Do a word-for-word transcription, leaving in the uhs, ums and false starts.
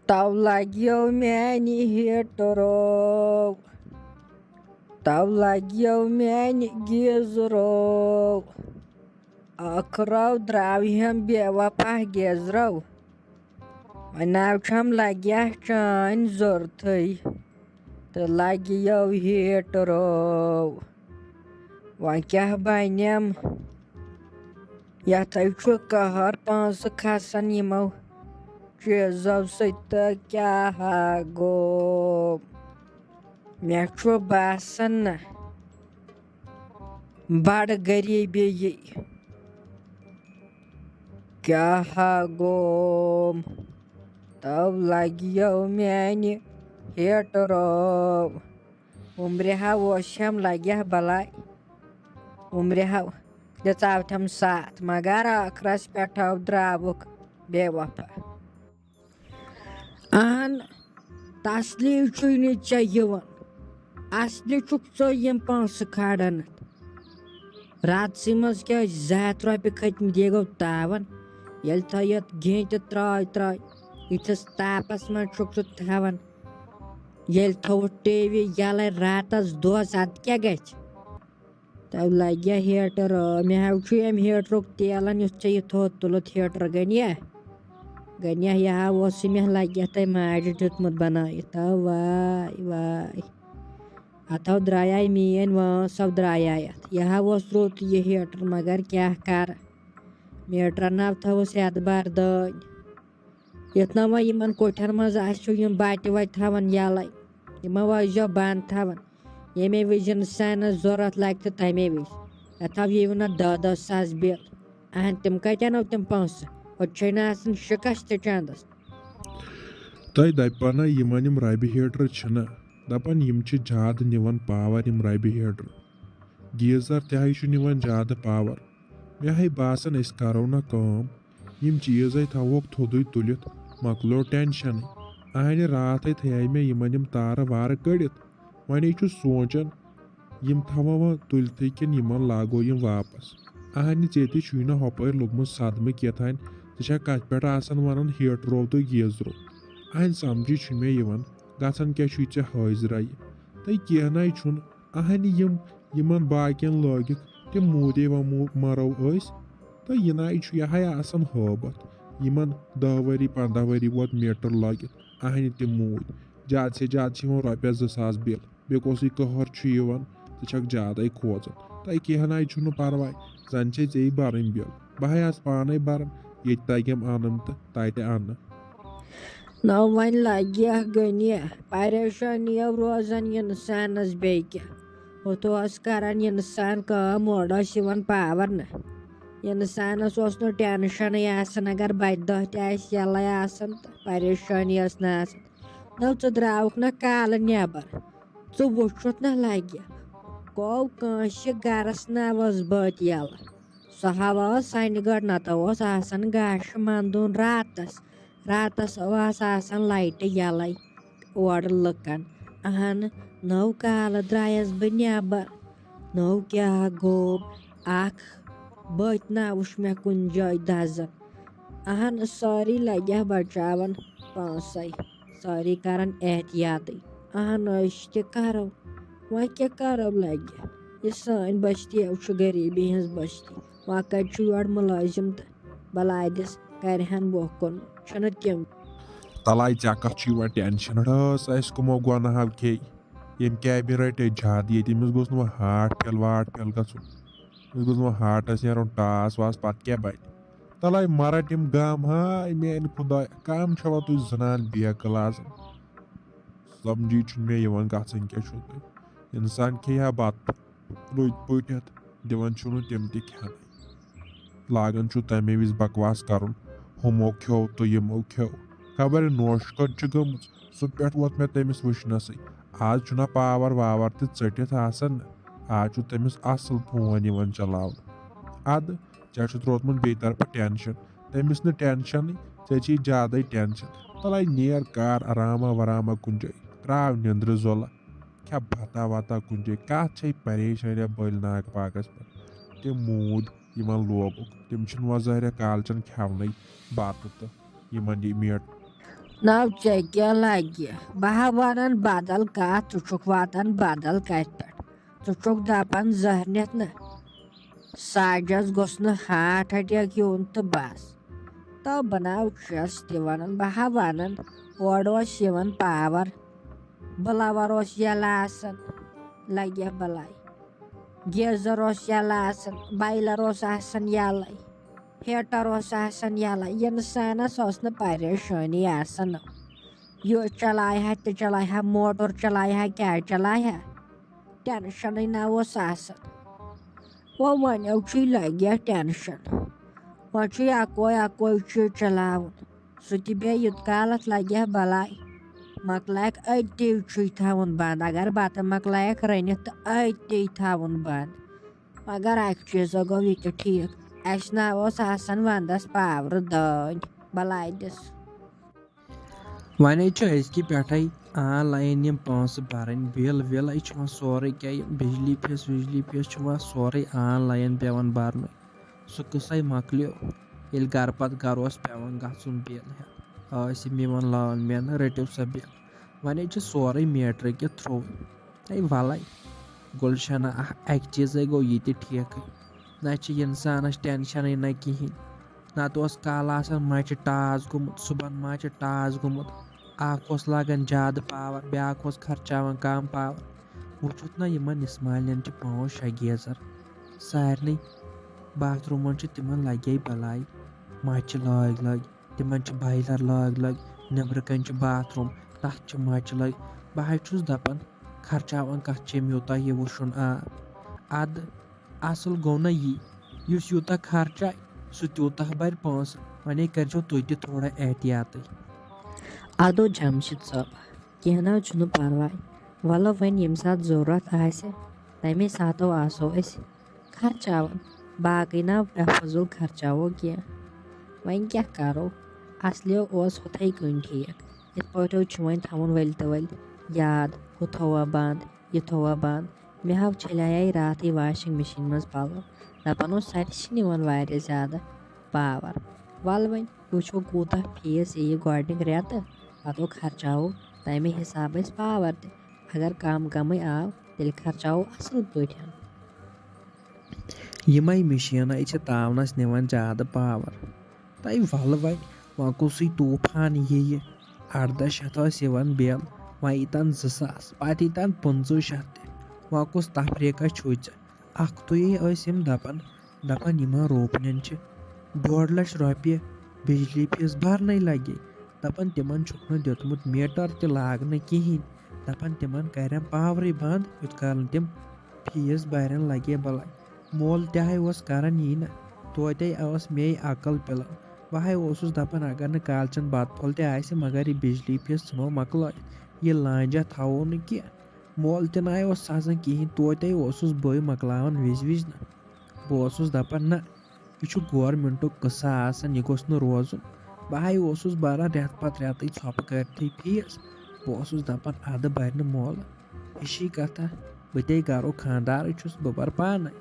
تو لگیو میانہِ ہیٹرو، تو لگیو میانہِ گیزرو، ٲخرو درٛاو ہم بے وفا گیزرو۔ وۄنۍ ناو چھم لگیہ چٲنۍ ضروٗرتھٕے، تہٕ لگیو ہیٹرو۔ وۄنۍ کیٛاہ بنیم؟ یتھے چھُ قہر پانٛژھ کھسان یِمو چیٖزو سۭتۍ، تہٕ کیٛاہ گوٚو؟ مےٚ چھُ باسان نہ بڑٕ غریٖبی یی۔ کیٛاہ گوٚو؟ تو لگیو میانہِ ہیٹرو۔ عمرِ ہا اوس ہم لگیہ بلاے، عمرِ ہا دِژاو تھم ساتھ، مگر ٲخرس پٮ۪ٹھ آو درٛاوُکھ بے وفا۔ اہن، تسلی چھُے نہٕ ژےٚ یِوان، اصلی چھُکھ ژٕ یِم پونٛسہٕ کھالان۔ راتسٕے منٛز کیٛاہ زٕ ہتھ رۄپیہِ کھٔتۍ مٕتۍ، یہِ گوٚو تاوان۔ ییٚلہِ تھٲیِتھ گینٛٹہِ ترٛٲے ترٛٲے، یِتھِس تاپس منٛز چھُکھ ژٕ تھاوان۔ ییٚلہِ تھوٚوُتھ ٹی وی یَلَے راتَس دۄہَس، اَدٕ کیٛاہ گژھِ؟ تَوٕ لَگہِ ہا ہیٖٹَر، آ، مےٚ ہا چھُ اَمہِ ہیٖٹرُک تیلَن یُتھ ژےٚ یہِ تھوٚد تُلُتھ ہیٖٹَر گٔنیٛا؟ گٔنیٛا یہِ ہا اوس یہِ مےٚ لَگہِ ہا تۄہہِ ماجہِ دیُتمُت بَنٲیِتھ۔ تَوٕ واے واے، اَتھ ہاو درٛایے میٛٲنۍ وٲنٛس ہاو درٛایے اَتھ۔ یہِ ہا اوس رُت یہِ ہیٖٹَر، مگر کیٛاہ کَرٕ؟ میٖٹرَن ہاو تھٲوٕس ہٮ۪تھ بَر دٲنۍ۔ یُتھ نہ وۄنۍ یِمن کوٹھٮ۪ن منٛز آسِو یِم بَٹہِ وَٹہِ تھاوان یَلَے، یِمن وٲسۍزیو بنٛد تھاوان۔ ییٚمے وِزِ اِنسانَس ضوٚرَتھ لَگہِ تہٕ تَمے وِزِ۔ یَتھ آو یِیِو نہ دَہ دَہ ساس بِل۔ اہن، تِم کَتہِ اَنو تِم پونٛسہٕ؟ ہُتہِ چھے نہٕ آسان شِکَس تہِ چَندَس۔ تۄہہِ دَپہِ پَنہ یِمَن یِم رَبہِ ہیٖٹر چھِنہ، دَپان یِم چھِ زیادٕ نِوان پاوَر یِم رَبہِ ہیٖٹر۔ گیٖزَر تہِ ہَے چھُ نِوان زیادٕ پاوَر۔ مےٚ ہَے باسان أسۍ کَرو نہ کٲم، یِم چیٖز ہے تھاوہوکھ تھوٚدُے تُلِتھ، مۄکلو ٹٮ۪نشَنٕے۔ اَہَنہِ راتھَے تھایے مےٚ یِمَن یِم تارٕ وارٕ کٔڑِتھ۔ وۄنۍ ہے چھُس سونٛچان، یِم تھاوو وۄنۍ تُلتھٕے کِنہٕ یِمَن لاگو یِم واپَس؟ اَہَنہِ ژےٚ تہِ چھُے نہ ہۄپٲرۍ لوٚگمُت صدمہٕ کیٛاہ تام، ژٕ چھَکھ کَتہِ پٮ۪ٹھ آسان وَنان ہیٖٹرو تہٕ گیٖزرو؟ اَہَنہِ سَمجھی چھُنہٕ مےٚ یِوان، گژھان کیٛاہ چھُے ژےٚ حٲضرَے؟ تہٕ کینٛہہ نَے چھُنہٕ، اَہَنہِ یِم یِمَن باقیَن لٲگِکھ تِم موٗدے وۄنۍ مو-، مَرو أسۍ۔ تہٕ یہِ نَے چھُ یہِ ہَے آسان ہٲبَتھ۔ یِمَن دَہ ؤری پنٛداہ ؤری ووت میٖٹَر لٲگِتھ، اَہَنہِ تِم موٗدۍ۔ زیادٕ سے زیادٕ چھِ یِوان رۄپیَس زٕ ساس بِل۔ بیٚیہِ کُسٕے قہر چھُ یِوان، ژٕ چھَکھ زیادَے کھوژان۔ تہٕ کینٛہہ نَے چھُنہٕ پَرواے، زَن چھے ژےٚ بَرٕنۍ بِل۔ بہٕ ہَے آسہٕ پانَے بَران، ییٚتہِ تَگٮ۪م اَنُن تہٕ تَتہِ اَنہٕ۔ نہ وۄنۍ لگہِ ہا گٔنہِ، پریشٲنی یو روزان انسانس بیٚیہِ کیٛاہ۔ ہُتھ اوس کران انسان کٲم، اورٕ اوس یِوان پاور نہ۔ انسانس اوس نہٕ ٹینشنٕے آسان، اگر بتہِ دۄہ تہِ آسہِ یَلَے آسان تہٕ پریشٲنی ٲس نہٕ آسان۔ نہ ژٕ درٛاوُکھ نہ کالہٕ نٮ۪بر، ژٕ وُچھُتھ نہ لگہِ۔ گوٚو کٲنٛسہِ گرس نہ ٲس بٲتۍ یَلہٕ۔ سۄ ہوا ٲس سانہِ گٲڑۍ، نتہٕ اوس آسان گاشہِ منٛدُن راتس۔ راتس ٲس آسان لایٹہٕ یَلَے اورٕ لُکن۔ اہن، نٔو کالہٕ درٛایس بہٕ نٮ۪بر۔ نٔو کیٛاہ گوٚو؟ اکھ بٔتۍ نہ وُچھ مےٚ کُنہِ جایہِ دزن۔ اہن، سٲری لگہِ ہا بچاون پانسے، سٲری کرن احتیاطٕے۔ اہن، أسۍ تہِ کرو۔ وۄنۍ کیٛاہ کرو لگہِ؟ یہِ سٲنۍ بستی چھُ غریٖبی ہٕنٛز بستی۔ وۄنۍ کتہِ چھُ یورٕ مُلٲزِم تہٕ بلادِس کرِہن ووکھُن؟ چھُنہٕ تِم۔ تلے ژےٚ کتھ چھُے وۄنۍ ٹینشن؟ رٲژ اسہِ کٕمو گۄناہو کھے؟ ییٚمہِ کیبہِ رٹے زیادٕ، ییٚتہِ أمِس گوٚژھ نہٕ وۄنۍ ہارٹ فیل وارٹ فیل گژھُن۔ أمِس گوٚژھ نہٕ وۄنۍ ہارٹس نیرُن ٹاس واس، پتہٕ کیٛاہ بنہِ؟ تلے مرٹ یِم غم، ہاے میانہِ خدایا، کم چھوا تُہۍ زنان بے عقل آسان؟ سمجھی چھُنہٕ مےٚ یِوان گژھان کیٛاہ چھُو تُہۍ۔ انسان کھیٚیہِ ہا بتہٕ رٔتۍ پٲٹھۍ، دِوان چھُنہٕ تِم تہِ کھٮ۪نٕے۔ لاگان چھُ تَمے وِزِ بکواس کَرُن، ہُمو کھیوٚو تہٕ یِمو کھیوٚو۔ خبر نوش کٔت چھِ گٔمٕژ، سُہ پٮ۪ٹھ ووت مےٚ تٔمِس وٕچھنَسٕے۔ آز چھُنہ پاور واور تہِ ژٔٹِتھ آسان، آز چھُ تٔمِس اَصٕل فون یِوان چلاونہٕ۔ اَدٕ ژےٚ چھُتھ روٗدمُت بیٚیہِ طرفہٕ ٹینشن، تٔمِس نہٕ ٹینشنٕے، ژےٚ چھی زیادَے ٹینشن۔ تَلَے نیر کار آراما واراما کُنہِ جایہِ، ترٛاو نیٚنٛدرِ زۄلہ۔ کھےٚ بَتا وَتا کُنہِ جایہِ، کَتھ چھے پریشٲنی بٔلۍ ناگ پاکَس پٮ۪ٹھ؟ تِم موٗدۍ یِمَن لوگُکھ، تِم چھِنہٕ وۄنۍ ظٲہرہ کالچَن کھٮ۪ونٕے بَتہٕ تہٕ یِمَن یہِ میٖٹ۔ نو ژےٚ کیٛاہ لگہِ؟ بہٕ ہا ونان بدل کتھ، ژٕ چھُکھ واتان بدل کتھِ پٮ۪ٹھ۔ ژٕ چھُکھ دپان زہرنِتھ نہٕ ساجس گوٚژھ نہٕ ہارٹ اٹیک یُن تہٕ بس۔ تہٕ بہٕ نو چھَس تہِ ونان، بہٕ ہا ونان، اورٕ اوس یِوان پاور، بٕلاور اوس یَلہٕ آسان، لگہِ ہا بلاے۔ گیزر اوس یَلہٕ آسان، بایلر اوس آسان یَلَے، ہیٹر اوس آسان یَلَے۔ انسانس اوس نہٕ پریشٲنی آسان۔ یہِ چلایہِ ہا تہِ چلایہِ ہا، موٹر چلایہِ ہا، کیٛاہ چلایہِ ہا، ٹینشنٕے نہ اوس آسان۔ وۄنۍ وَنیو چھُے لگہِ ہا ٹینشن۔ وۄنۍ چھُے اکوے اکوے چیٖز چلاوُن۔ سُہ تہِ بیٚیہِ یوٗت کالَس لَگہِ ہا بَلاے۔ مۄکلایَکھ أتی چھُے تھاوُن بنٛد۔ اگر بَتہٕ مۄکلایَکھ رٔنِتھ تہٕ أتی تھاوُن بنٛد۔ مگر اَکہِ چیٖزٕ گوٚو یہِ تہِ ٹھیٖک، اَسہِ نہ اوس آسان وَنٛدَس پاورٕ دٲنۍ۔ بَلاے دِس۔ وۄنۍ چھُ أزکہِ پٮ۪ٹھَے آن لایِن یِم پونٛسہٕ بَرٕنۍ، بِل وِل، یہِ چھُ وۄنۍ سورُے کینٛہہ، یِم بِجلی فیٖس وِجلی فیٖس چھُ وۄنۍ سورُے آن لایِن پٮ۪وان بَرنُے۔ سُہ قٕصَے مۄکلیو، ییٚلہِ گَرٕ پَتہٕ گَرٕ اوس پٮ۪وان گژھُن بِل ہٮ۪تھ، ٲسۍ یِم یِوان لاون مین، رٔٹِو سا بِل۔ وۄنۍ چھُ سورُے میٖٹرٕ کہِ تھرٛوٗ۔ ہے وَلَے، گُلشنہ، اَ-، اَکہِ چیٖزَے گوٚو یہِ تہِ ٹھیٖکٕے، نہ چھِ اِنسانَس ٹٮ۪نشَنٕے نہ کِہیٖنۍ۔ نَتہٕ اوس کالہٕ آسان مَچہِ ٹاس گوٚمُت، صُبحَن مَچہِ ٹاس گوٚمُت، اَکھ اوس لاگان زیادٕ پاوَر، بیٛاکھ اوس خرچاوان کَم پاوَر۔ وٕچھُتھ نہ یِمَن اِسماعیلٮ۪ن چھِ پانٛژھ شےٚ گیٖزَر، سارنٕے باتھ روٗمَن چھِ تِمَن لَگے بَلاے، مَچہِ لٲگۍ لٲگۍ، تِمَن چھِ بایلَر لٲگۍ لٲگۍ، نیٚبرٕ کَنۍ چھِ باتھ روٗم، تَتھ چھِ مَچہِ لٲگۍ۔ بہٕ حظ چھُس دَپان، خرچاوان کَتھ چھِ أمۍ یوٗتاہ یہِ وُشُن آب؟ اَدٕ اَصٕل گوٚو نہ یی، یُس یوٗتاہ خرچایہِ، سُہ تیوٗتاہ بَرِ پونٛسہٕ۔ وۄنۍ کٔرۍزیو تُہۍ تہِ تھوڑا احتیاطٕے۔ اَدٕ جمشید صٲب، کینٛہہ نہ حظ چھُنہٕ پَرواے۔ وَلہٕ وۄنۍ ییٚمہِ ساتہٕ ضوٚرَتھ آسہِ، تَمے ساتہٕ آسو أسۍ خرچاوان۔ باقٕے نہ بے فضوٗل خرچاوو کینٛہہ۔ وۄنۍ کیٛاہ کَرو؟ اَصلہِ اوس ہُتھَے کٔنۍ ٹھیٖک۔ یِتھ پٲٹھۍ حظ چھُ وۄنۍ تھاوُن ؤلۍ تہٕ ؤلۍ یاد، ہُہ تھووا بنٛد، یہِ تھووا بنٛد۔ مےٚ حظ چھَلییے راتھٕے واشنگ مِشیٖن منٛز پَلو۔ دَپان اوس، سۄ تہِ چھِ نِوان واریاہ زیادٕ پاوَر۔ وَلہٕ وۄنۍ وٕچھو کوٗتاہ فیٖس یِیہِ گۄڈٕنِکۍ رٮ۪تہٕ، پَتہٕ خرچاوو تَمے حِسابہٕ أسۍ پاوَر تہِ۔ اگر کَم کَمٕے آو، تیٚلہِ خرچاوو اَصٕل پٲٹھۍ۔ یِمَے مِشیٖنہٕ چھِ تاونَس نِوان زیادٕ پاوَر۔ تَے وَلہٕ وۄنۍ، وۄنۍ کُسٕے طوٗفان یِیہِ؟ اَرداہ شَتھ ٲسۍ یِوان بِل، وۄنۍ ییٖتَن زٕ ساس، پَتہٕ ییٖتَن پٕنٛژٕہ شَتھ تہِ۔ وۄنۍ کُس تفریٖقہ چھُے ژےٚ؟ اَکھتُے ٲسۍ یِم دَپان، دَپان یِمَن روپنٮ۪ن چھِ ڈۄڈ لَچھ رۄپیہِ بِجلی فیٖس بَرنَے لَگے۔ دَپان تِمَن چھُکھ نہٕ دیُتمُت میٖٹَر تہِ لاگنہٕ کِہیٖنۍ۔ دَپان تِمَن کَرٮ۪ن پاورٕے بنٛد، یُتھ کالَن تِم فیٖس بَرن لَگے بَلاے۔ مول تہِ ہاے اوس کَران یی نہ، توتہِ ٲس مے عقل پِلان۔ بہٕ ہاے اوسُس دَپان، اگر نہٕ کالچَن بَتہٕ پھوٚل تہِ آسہِ، مگر یہِ بِجلی فیٖس ژھٕنو مۄکلٲیِتھ، یہِ لانجہ تھاوو نہٕ کینٛہہ۔ مول تہِ نہ اوس سَزان کِہیٖنۍ، توتہِ اوسُس بٕے مۄکلاوان وِزِ وِزِ نہ۔ بہٕ اوسُس دَپان، نہ، یہِ چھُ گورمٮ۪نٛٹُک قٕصہٕ آسان، یہِ گوٚژھ نہٕ روزُن۔ بہٕ ہاے اوسُس بَران رٮ۪تھ پَتہٕ رٮ۪تٕے ژھۄپہٕ کٔرتھٕے فیٖس۔ بہٕ اوسُس دَپان، اَدٕ بَرِ نہٕ مولہٕ، ہِشی کَتھا، بہٕ تے گَرُک خانٛدارٕے چھُس، بہٕ بَرٕ پانَے۔